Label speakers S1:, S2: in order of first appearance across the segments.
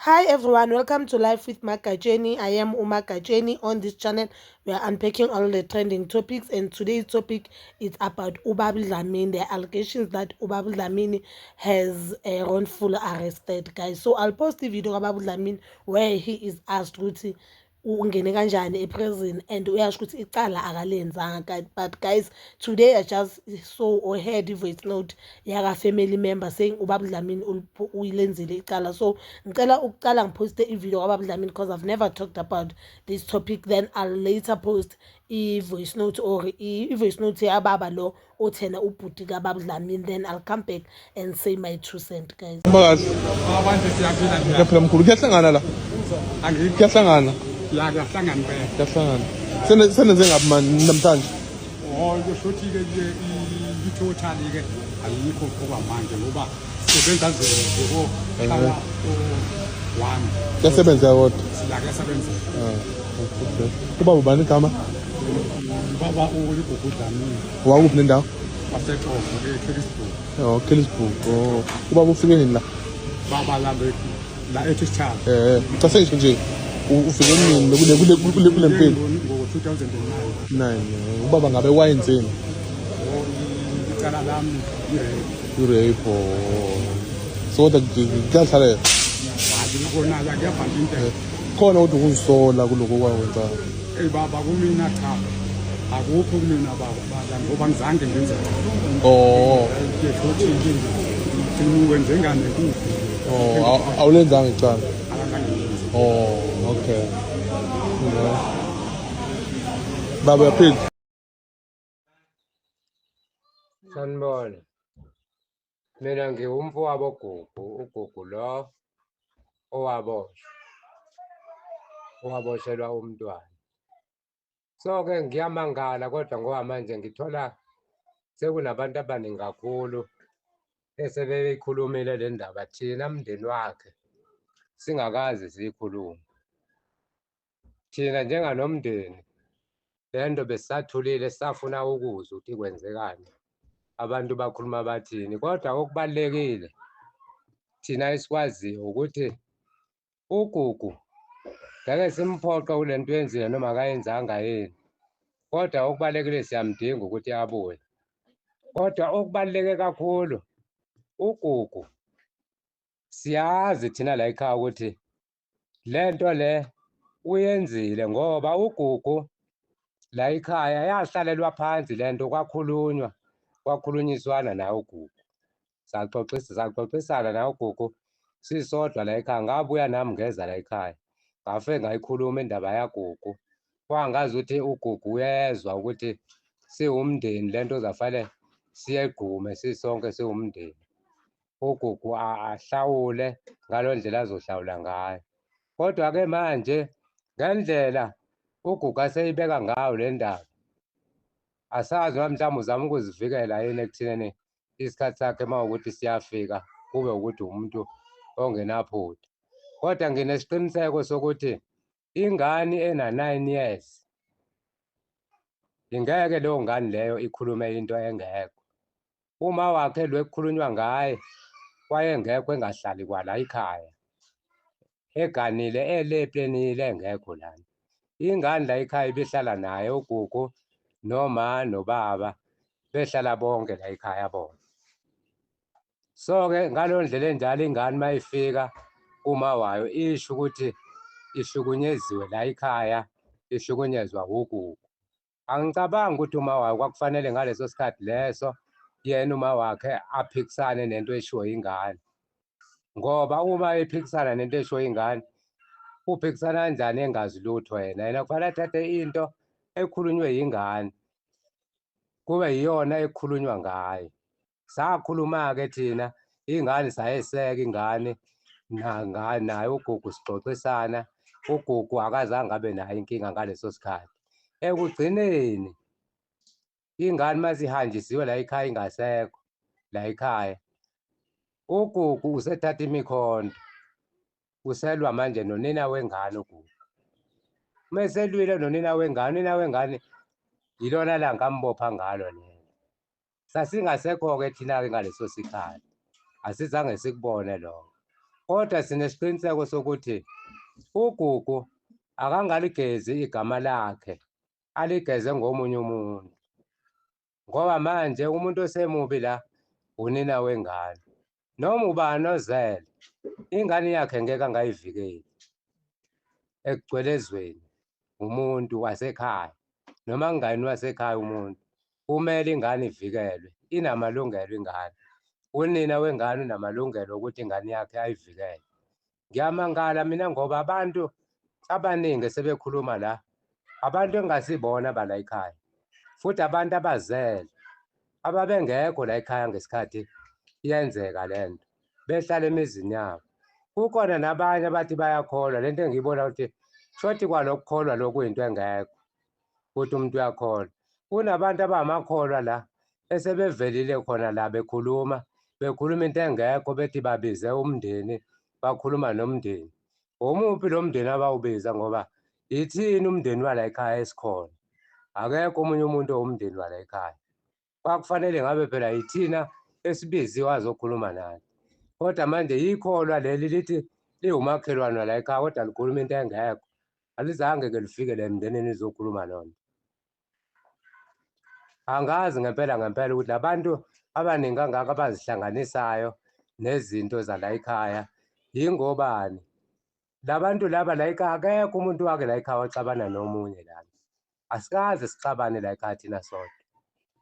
S1: Hi everyone, welcome to Life with Magatsheni. I am Gatsheni. On this channel, we are unpacking all the trending topics, and today's topic is about Ubaba Dlamini, the allegations that Ubaba Dlamini has wrongfully arrested, guys. So I'll post the video about Dlamini where he is asked ukuthi ungene kanjani e-prison and uyasho ukuthi icala akalenzanga. But guys, today I just saw or heard i-voice note yaka-family member saying ubaba Dlamini uyilenzile icala. So ngicela ukucala ngiphoste i-video kababa Dlamini because I've never talked about this topic. Then I'll later post i-voice note or i-voice note yababa lo othena ubhuti kababa Dlamini. Then I'll come back and say my 2 cent, guys.
S2: Mphakathi.
S3: Abantu, siyaphila njani?
S2: Kuyaphila mkhulu, kuyahlangana la.
S3: Angithi
S2: Kuyahlangana.
S3: Ya, kuyahlangana impela.
S2: Kuyahlangana. Senenze ngapi mani namhlanje?
S3: Oh, kusho ukuthi-ke ke i-total-ke ayikho okwamanje ngoba sisebenza nje kohlala o-one.
S2: Kuyasebenza kodwa.
S3: Sila, kuyasebenzeka.
S2: Ah, okay. Ubaba ubani igama?
S3: Baba uLigugu Dlamini.
S2: Wakuphi nendawo?
S3: WaseXhovo eKellisburg.
S2: Oh, Kellisburg. Oh, ubaba ufike nini la?
S3: Baba la eThishana.
S2: Cha, sengisho nje ufike nini kule mpilo?
S3: Ngo-2009.
S2: 9. Ubaba ngabe wayenzeni?
S3: Icala lami i-rape.
S2: I-rape. Oh. So kodwa kuyahlalela.
S3: Hayi, kona kuyabhala into.
S2: Khona ukuthi ukuzisola kuloko kwakwenza.
S3: Eyi baba, kumina cha, akukho kumina baba, ngoba ngizange ngenze.
S2: Oh.
S3: Ngisho ngiwenze ngane kuphi?
S2: Oh, awulenzanga icala.
S3: Akangangenzi.
S2: Oh, okay. Yeah. Baba, uyaphila?
S4: Sanibona. Mina ngiwumfowabo Gugu, uGugu lo owaboshwa. Owaboshelwa umntwana. So-ke ngiyamangala kodwa ngoba manje ngithola sekunabantu abaningi kakhulu esebeyikhulumile le ndaba, thina mndeni wakhe singakaze siyikhulume. Thina njenganomndeni le nto besisathulile, sisafuna ukuzwa ukuthi kwenzekani, abantu bakhuluma bathini. Kodwa okubalulekile thina esikwaziyo ukuthi uGugu ngeke simphoqe kule nto yenzile noma akayenzanga yini, kodwa okubalulekile siyamdinga ukuthi abuye. Kodwa okubaluleke kakhulu, uGugu siyazi thina la ekhaya ukuthi le nto le uyenzile, ngoba uGugu la ekhaya yahlalelwa phansi le nto, kwakhulunywa, kwakhulunyiswana naye uGugu, saxoxisa, saxoxisana naye uGugu sisodwa la ekhaya. Ngabuya nami ngeza la ekhaya, ngafike ngayikhuluma indaba yaGugu, kwangazi ukuthi uGugu uyezwa ukuthi siwumndeni lento zafanele siyegqume sisonke siwumndeni, uGugu ahlawule ngalo ndlela azohlawula ngayo. Kodwa-ke manje ngendlela uGugu aseyibeka ngayo le ndaba, asazi noma mhlawumbe uzama ukuzivikela yini ekuthineni isikhathi sakhe uma ukuthi siyafika kube ukuthi umuntu ongenaphutha. Kodwa nginesiqiniseko sokuthi ingane ena-9 years ingeke leyo ngane leyo ikhulume into engekho. Uma wakhe lo ekukhulunywa ngaye wayengekho, engahlali kwala ekhaya, eganile, eleplenile, engekho lana. Ingane la ekhaya ibihlala naye uGugu noma nobaba, behlala bonke la ekhaya bona. So-ke ngaleyo ndlela enjalo, ingane uma ifika kuma wayo isho ukuthi ihlukunyeziwe la ekhaya, ihlukunyezwa uGugu, angicabangi ukuthi uma wayo kwakufanele ngaleso sikhathi leso yena uma wakhe aphikisane nento eshiwo ingane, ngoba uma ephikisana nento eshiwo ingane, uphikisana kanjani engazi lutho yena? Yena kufanele athathe into ekhulunywe yingane kube yiyona ekhulunywa ngayo. Sakhuluma-ke thina ingane, sayeseka ingane naye uGugu, sixoxisana. UGugu akazange abe nayo inkinga ngaleso sikhathi. Ekugcineni ingane masihanjisiwe la ekhaya, ingasekho la ekhaya, uGugu usethatha imikhonto, uselwa manje nonina wengane. UGugu meselwile nonina wengane, unina wengane yilona langa ambopha ngalo lelo. Sasingasekho-ke thina-ke ngaleso sikhathi, asizange sikubone lokho. Kodwa sinesiqiniseko sokuthi uGugu akangaligezi igama lakhe, aligeze ngomunye umuntu. Ngoba manje umuntu osemubi la unina wengane. Noma ubani ozele, ingane yakhe ngeke angayivikeli ekugcwelezweni umuntu wasekhaya noma kungayini wasekhaya umuntu. Kumele ingane ivikelwe, inamalungelo ingane. Unina wengane unamalungelo okuthi ingane yakhe ayivikele. Ngiyamangala mina ngoba abantu abaningi sebekhuluma la, abantu engingasibona bala ekhaya, futhi abantu abazele ababengekho la ekhaya ngesikhathi yenzeka le nto, behlala emizini yabo. Kukhona nabanye abathi bayakholwa, le nto engiyibona ukuthi shothi kwalokukholwa lokhu kuyinto engekho, ukuthi umuntu uyakholwa. Kunabantu abamakholwa la esebevelile khona la bekhuluma, bekhuluma into engekho, bethi babize umndeni, bakhuluma nomndeni. Omuphi lo mndeni abawubiza ngoba ithini umndeni wala ekhaya esikhona? Akekho omunye umuntu owumndeni wala ekhaya. Kwakufanele ngabe phela yithina esibiziwe azokhuluma nathi. Kodwa manje yikholwa leli lithi liwumakhelwane wala ekhaya kodwa likhuluma into engekho. Alizange-ke lifike la emndenini lizokhuluma lona. Angazi ngempela ngempela ukuthi labantu abaningi kangaka abazihlanganisayo nezinto zala ekhaya yingobani. Labantu laba la ekhaya akekho umuntu wake la ekhaya waxabana nomunye lana. Asikaze sixabane la ekhaya thina sodwa.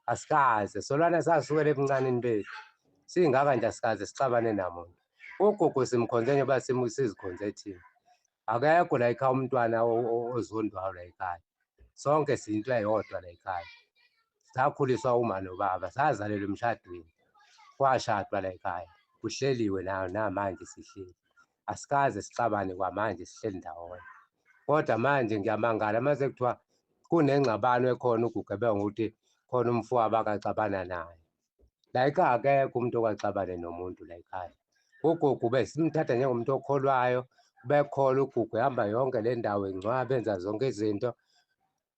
S4: Asikaze solwana sasukela ebuncaneni bethu. Singaka nje asikaze sixabane namuntu. Ugogo simkhonze njengoba sizikhonze thina. Akekho la ekhaya umntwana ozondwayo la ekhaya. Sonke siyinto eyodwa la ekhaya. Sakhuliswa uma nobaba, sazalelwa emshadweni. Kwashadwa la ekhaya. Kuhleliwe nayo namanje sihleli. Asikaze sixabane kwamanje sihleli ndawonye. Kodwa manje ngiyamangala mase kuthiwa kunengxabano ekhona uGugu ebeka ngokuthi khona umfowabo akaxabana naye. La ekhaya akekho umuntu okaxabane nomuntu la ekhaya. Ugugu besimthatha njengomuntu okholwayo, ubekholwa uGugu ehamba yonke le ndawo engcwaba enza zonke izinto.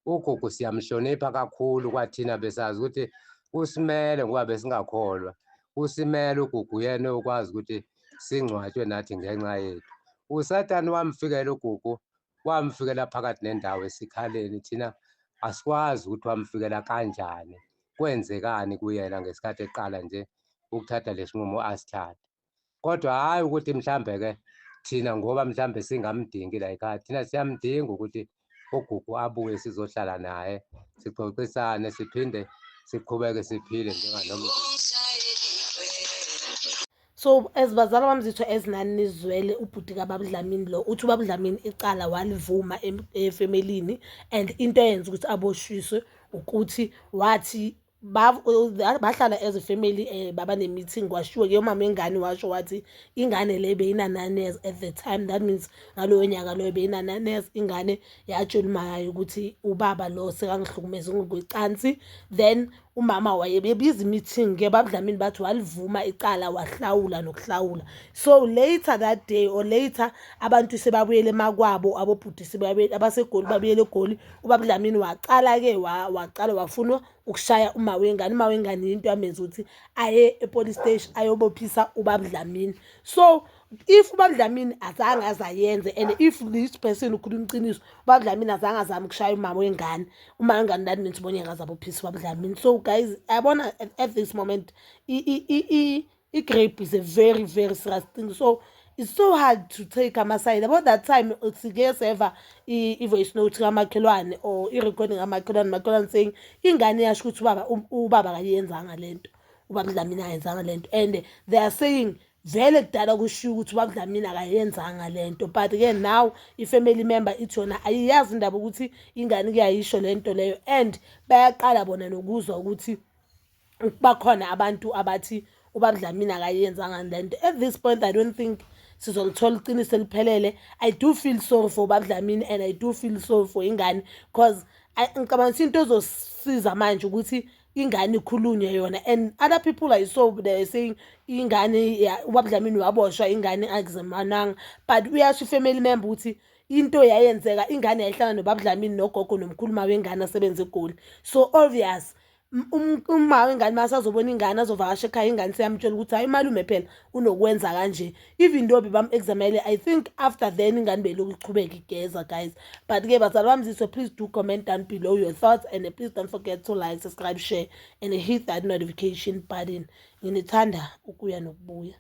S4: Ugugu siyamhlonipha kakhulu kwathina besazi ukuthi usimele ngoba besingakholwa. Usimele uGugu yena okwazi ukuthi singcwatshwe nathi ngenxa yethu. USathane wamfikela uGugu, wamfikela phakathi nendawo esikhaleni. Thina asikwazi ukuthi wamfikela kanjani, kwenzekani kuyena ngesikhathi eqala nje ukuthatha lesinqumo asithathe. Kodwa hhayi ukuthi mhlambe-ke thina ngoba mhlambe singamdingi la ekhaya, thina siyamdinga ukuthi uGugu abuye sizohlala naye, sixoxisane, siphinde siqhubeke siphile njenganoma.
S1: So as bazala bami zitho ezinani nizwele ubhuti kaBaba Dlamini lo uthi uBaba Dlamini icala walivuma efemelini and into eyenza ukuthi aboshiswe ukuthi wathi bahlala as a family baba ne-meeting kwashiwo ke umama wengane washo wathi ingane le beyina-9 years at the time, that means ngaloyo nyaka loyo beyina-9 years. Ingane yatshela umayo ukuthi ubaba lo sekangihlukumeze ngokwecansi. Then umama wayebebiza i-meeting ke, Baba Dlamini bathi walivuma icala wahlawula nokuhlawula. So later that day or later abantu sebabuyele emakwabo, abobhuti abaseGoli babuyele eGoli, uBaba Dlamini waqala-ke waqala wafuna ukushaya uma wengane. Uma wengane into yamenza ukuthi aye e-police station ayobophisa uBaba Dlamini. So if uBaba Dlamini azange azayenze and if this person ukhuluma iqiniso, uBaba Dlamini azange azame ukushaya umama wengane, uma wengane, that means bonyeka azabophisa uBaba Dlamini. So guys, yabona at this moment i-rape is a very very serious thing, so it's so hard to take ama-side. About that time sike seva i-voice note kamakhelwane or i-recording kamakhelwane, makhelwane saying ingane yasho ukuthi ubaba akayenzanga lento, uBaba Dlamini akayenzanga lento, and they are saying vele kudala kushiwo ukuthi uBaba Dlamini akayenzanga lento. But-ke now i-family member ithi yona ayiyazi indaba ukuthi ingane kuyayisho lento leyo and bayaqala bona nokuzwa ukuthi bakhona abantu abathi uBaba Dlamini akayenzanga lento. At this point I don't think sizolithola iqiniso eliphelele. I do feel sorry for uBaba Dlamini and I do feel sorry for ingane because ngicabanga ukuthi into ezosiza manje ukuthi ingane ikhulunywe yona. And other people I saw, they were saying ingane uBaba Dlamini waboshwa, ingane akuzemananga, but uyasho i-family member ukuthi into yayenzeka ingane yayihlala noBaba Dlamini nogogo nomkhulu wengane asebenza eGoli. So obvious Uma wengane masazobona ingane, azovakasha ekhaya, ingane seyamtshela ukuthi hhayi, umalume phela unokwenza kanje, even though bebam-examine. I think after then ingane beyilokhu ichubeka igeza, guys. But-ke bazali bami ziswe, please do comment down below your thoughts and please don't forget to like, subscribe, share and hit that notification button. Nginithanda ukuya nokubuya.